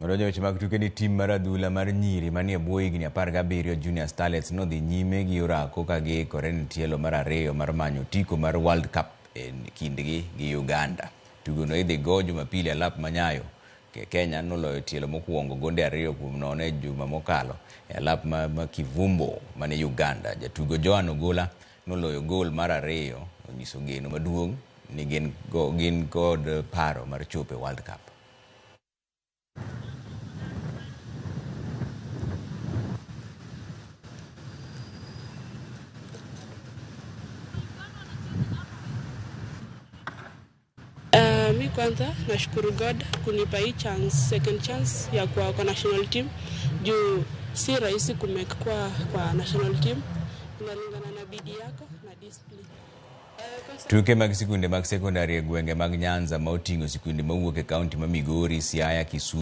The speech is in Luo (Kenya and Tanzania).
Odonjo weche mag tuke ni tim mar adhula mar nyiri manie bwo higni 17 Junior Starlets nodhi nyime gi orako ka giikore ne tielo mar ariyo mar manyo otiko mar World Cup e kindgi gi Uganda. Tugono idhi go Jumapili alap ma Nyayo. Kenya noloyo tielo mokwongo gonde 2-0 e juma mokalo e alap ma Kivumbo mane Uganda. Jatugo Joan Ogola noloyo gol mar ariyo onyiso geno maduong' ni gin kod paro mar chopo e World Cup. Mi kwanza nashukuru God kunipa hii chance, second chance ya kuwa kwa national team. Juu si rahisi kumake kwa national team, inalingana na bidii yako na discipline. Tuke mag sikunde mag sekondari e gwenge mag Nyanza ma oting'o sikunde mawuok e kaunti ma Migori, Siaya, Kisumu